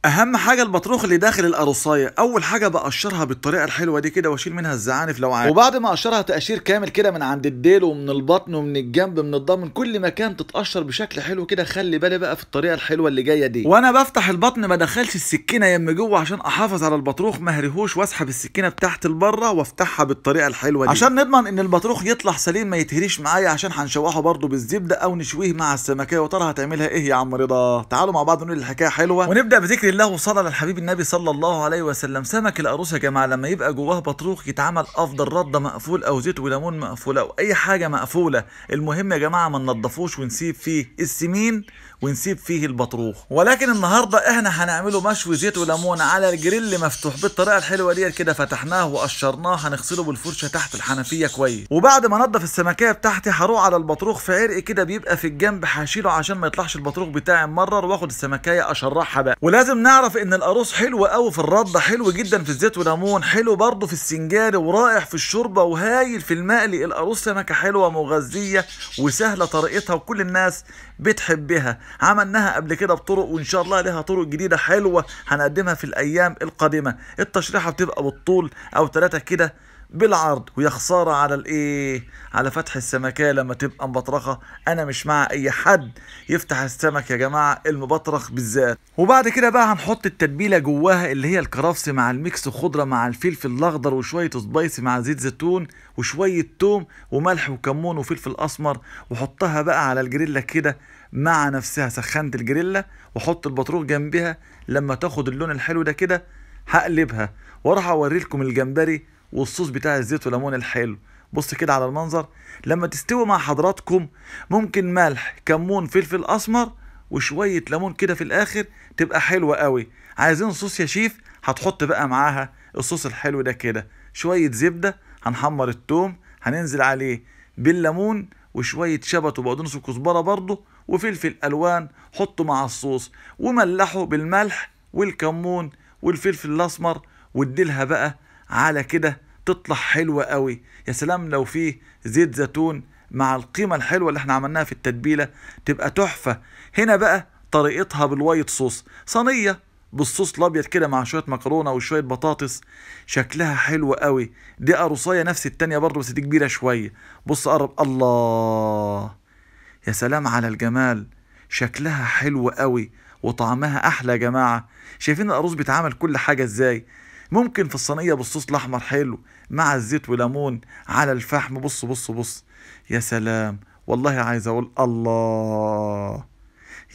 اهم حاجة البطروخ اللي داخل القروصايه، اول حاجة بقشرها بالطريقة الحلوة دي كده واشيل منها الزعانف لو عايز، وبعد ما اقشرها تقشير كامل كده من عند الديل ومن البطن ومن الجنب من الضم من كل مكان تتقشر بشكل حلو كده. خلي بالي بقى في الطريقة الحلوة اللي جاية دي، وانا بفتح البطن ما ادخلش السكينة يم جوه عشان احافظ على البطروخ ما هريهوش، واسحب السكينة بتاعت لبره وافتحها بالطريقة الحلوة دي عشان نضمن ان البطروخ يطلع سليم ما يتهريش معايا، عشان هنشوحه برده بالزبده او نشويه مع السمكيه. وترى هتعملها ايه يا عم رضا؟ تعالوا مع بعض نقول الحكاية حلوة ونبدا بذكر الله وصلى على الحبيب النبي صلى الله عليه وسلم. سمك القاروص يا جماعة لما يبقى جواه بطروخ يتعمل افضل رده مقفول او زيت وليمون مقفولة او اي حاجة مقفولة. المهم يا جماعة ما ننضفوش ونسيب فيه السمين ونسيب فيه البطروخ، ولكن النهارده احنا هنعمله مشوي زيت وليمون على الجريل مفتوح بالطريقة الحلوة دي كده. فتحناه وقشرناه، هنغسله بالفرشه تحت الحنفية كويس، وبعد ما انضف السمكيه بتاعتي هروح على البطروخ في عرق كده بيبقى في الجنب هشيله عشان ما يطلعش البطروخ بتاعي ممرر، واخد السمكيه اشرحها بقى. ولازم نعرف ان القاروص حلو قوي في الردة، حلو جدا في الزيت وليمون، حلو برضه في السنجاري، ورائع في الشوربة، وهايل في المقلي. القاروص سمكة حلوة مغذيه وسهلة طريقتها وكل الناس بتحبها. عملناها قبل كده بطرق وان شاء الله لها طرق جديدة حلوة هنقدمها في الايام القادمة. التشريحه بتبقى بالطول او 3 كده بالعرض، ويا خسارة على الايه، على فتح السمكيه لما تبقى مبطرخه. انا مش مع اي حد يفتح السمك يا جماعة المبطرخ بالذات. وبعد كده بقى هنحط التتبيله جواها اللي هي الكرفس مع ال mix خضرة مع الفلفل الاخضر وشوية spicy مع زيت زيتون وشوية توم وملح وكمون وفلفل اسمر، وحطها بقى على الجريلا كده مع نفسها. سخنت الجريلا وحط البطروخ جنبها، لما تاخد اللون الحلو ده كده هقلبها واروح اوري لكم الجمبري والصوص بتاع الزيت وليمون الحلو. بص كده على المنظر لما تستوي مع حضراتكم، ممكن ملح كمون فلفل اسمر وشوية ليمون كده في الاخر تبقى حلوة قوي. عايزين صوص يا شيف، هتحط بقى معاها الصوص الحلو ده كده، شوية زبدة، هنحمر التوم، هننزل عليه بالليمون وشوية شبت وبقدونس وكزبره برضه وفلفل الوان، حطه مع الصوص وملحه بالملح والكمون والفلفل الاسمر، واديلها بقى على كده تطلع حلوة قوي. يا سلام لو فيه زيت زيتون مع القيمة الحلوة اللي احنا عملناها في التتبيلة تبقى تحفة. هنا بقى طريقتها بال white sauce، صينية بالصوص الابيض كده مع شوية مكرونة وشوية بطاطس، شكلها حلو قوي. دي قروصاية نفس التانية برضو بس دي كبيرة شوية. بص قرب، الله يا سلام على الجمال، شكلها حلو قوي وطعمها احلى يا جماعة. شايفين القاروص بيتعمل كل حاجة ازاي؟ ممكن في الصينية بالصوص الأحمر حلو مع الزيت وليمون على الفحم. بص بص بص، يا سلام، والله عايز أقول الله،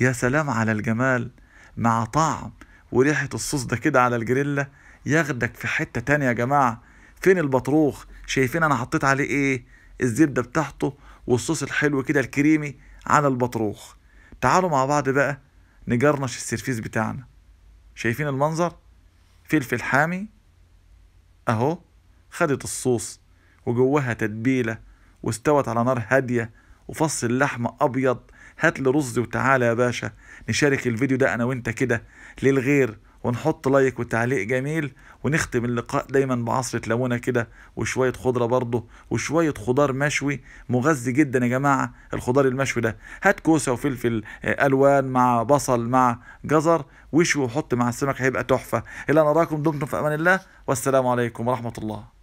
يا سلام على الجمال مع طعم وريحة الصوص ده كده على الجريلا، ياخدك في حتة تانية يا جماعة. فين البطروخ؟ شايفين أنا حطيت عليه إيه؟ الزبدة بتاعته والصوص الحلو كده الكريمي على البطروخ. تعالوا مع بعض بقى نجرنش السرفيس بتاعنا. شايفين المنظر؟ فلفل حامي اهو، خدت الصوص وجواها تتبيله واستوت على نار هادية، وفص اللحمة ابيض. هات لي رز وتعالى يا باشا نشارك الفيديو ده انا وانت كده للغير، ونحط like وتعليق جميل، ونختم اللقاء دايما بعصرة ليمونة كده وشوية خضرة برضه وشوية خضار مشوي مغذي جدا يا جماعة. الخضار المشوي ده هات كوسة وفلفل ألوان مع بصل مع جزر وشوي وحط مع السمك، هيبقى تحفة. إلى أن أراكم، دمتم في أمان الله، والسلام عليكم ورحمة الله.